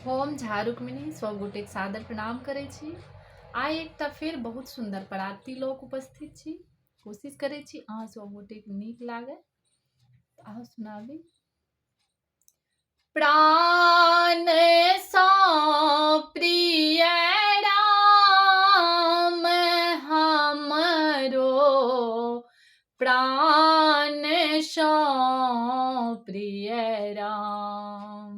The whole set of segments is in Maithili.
हम झा रुक्मिणी सब गोटेक सादर प्रणाम करै छी। आइ एकटा फेर बहुत सुन्दर पराती लऽ कऽ उपस्थित छी। कोशिश करै छी अहाँ सब गोटेक नीक लागै। अहाँ सुनाबी। प्राण सँ प्रिय राम हमरो, प्राण सँ प्रिय राम,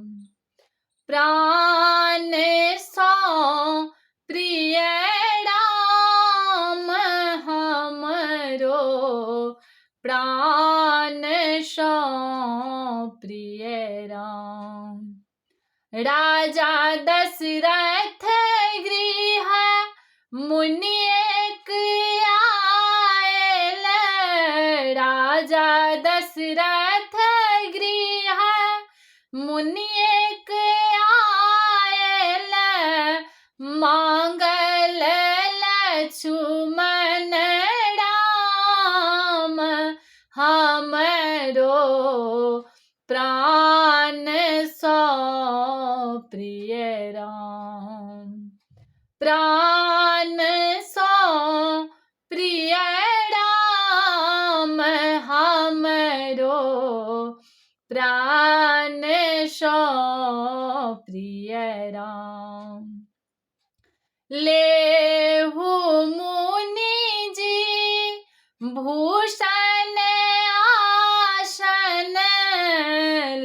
प्राण सँ प्रिय राम हमरो, प्राण सँ प्रिय राम। राजा दशरथ गृह मुनि एक आयल, राजा दशरथ गृह मुनि एक आयल, मांगल लक्ष्मण राम हमरो, प्राण सँ प्रिय राम, प्राण सँ प्रिय राम हमरो, प्राण सँ प्रिय राम। लेहु मुनि जी भूषण आसन,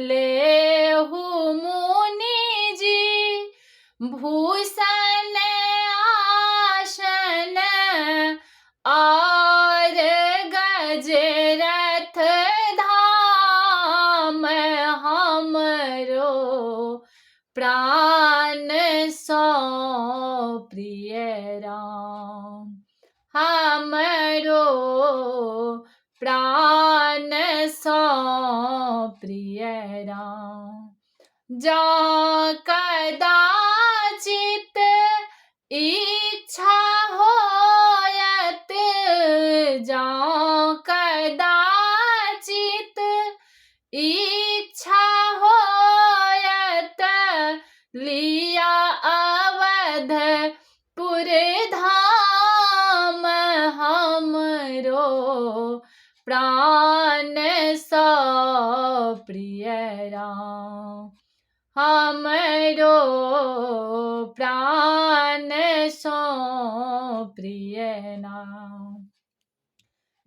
लेहु मुनि जी भूषण आसन, और गजरथ धाम हमरो, प्राण सँ प्रिय राम हमरो, प्राण सँ प्रिय राम। जँ कदाचित इच्छा होयत, जँ कदाचित इच्छा होयत, लिया अवधपुर धाम हमरो, प्राण सँ प्रिय राम हमरो, प्राण सँ प्रिय नाम।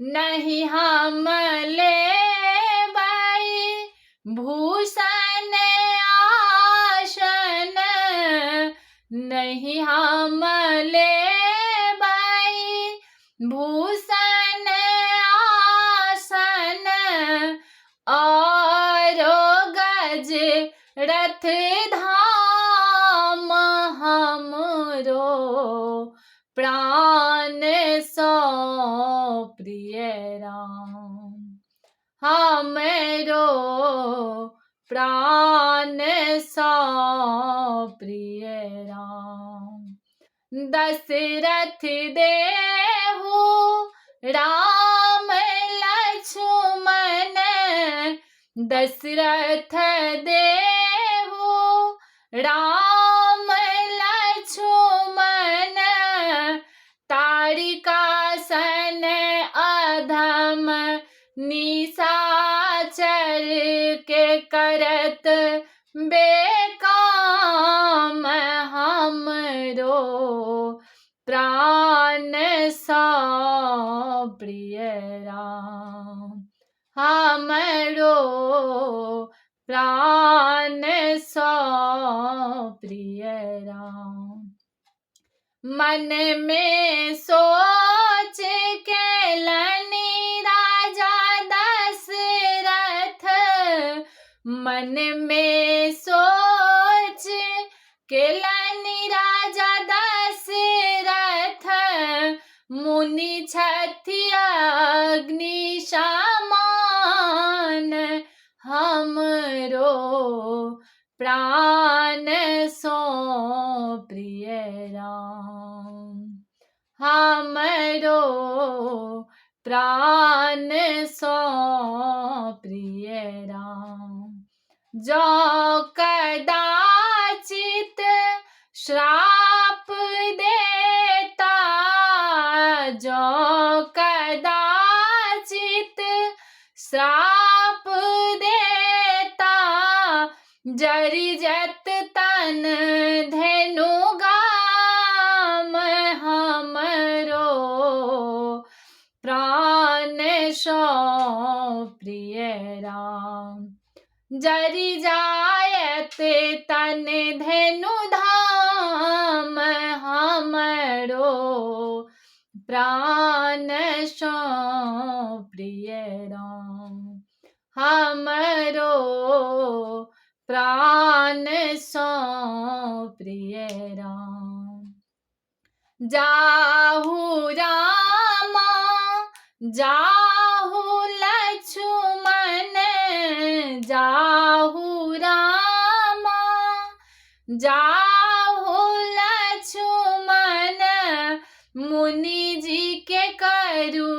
नहीं हम लेबै भूषण आसन, नहीं हम लेबै भूषण आसन, औरो गज रथ धाम हमरो, प्राण सँ प्रिय राम हमरो, प्राण सँ प्रिय राम। दशरथ देहु राम लक्ष्मण, दशरथ देहु राम लक्ष्मण, तारिकासन अधम निशाचर के करत बेकाम हमरो, प्राण सँ प्रिय राम हमरो, प्राण सँ प्रिय राम। मन में सोच केलनि राजा दशरथ, मन में सोच केलनि राजा दशरथ, मुनि छथि अग्नि समान हमरो, प्राण सँ प्रिय राम हमरो, प्राण सँ प्रिय राम। जँ कदाचित श्राप देता जँ कदाचित श्राप देता जरि जत तन धेनु गाम हमरो प्राण सौ प्रिय राम जरि जायत तन धेनु धाम हमरो प्राण सौ प्रिय राम हमरो प्राण सौ प्रिय राम जाहु रामा जाहु लक्ष्मण जाहु रामा जाहु लक्ष्मण मुनि जी के करू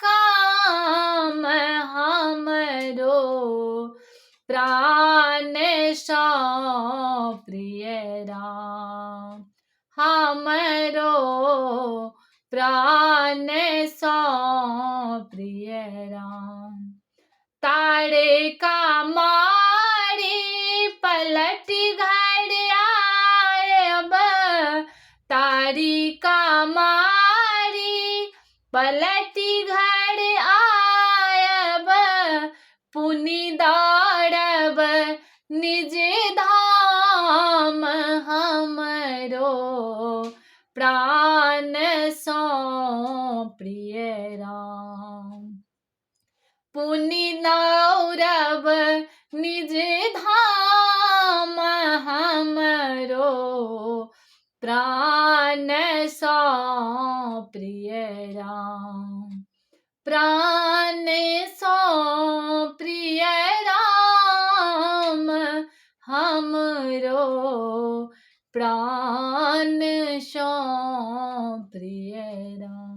काम हमरो प्राण सौ प्रिय राम हमरो प्राण सौ प्रिय राम तारे का मारी पलट घर आयब तारी का मारी पलट घर आयब पुनि दौड़ब निज धाम हमरो प्राण सौ प्रिय राम पुनि दौड़ब निज धाम हमरो प्राण सौ प्रिय राम प्राण सौ प्रिय राम हमरो प्राण सौ प्रिय राम।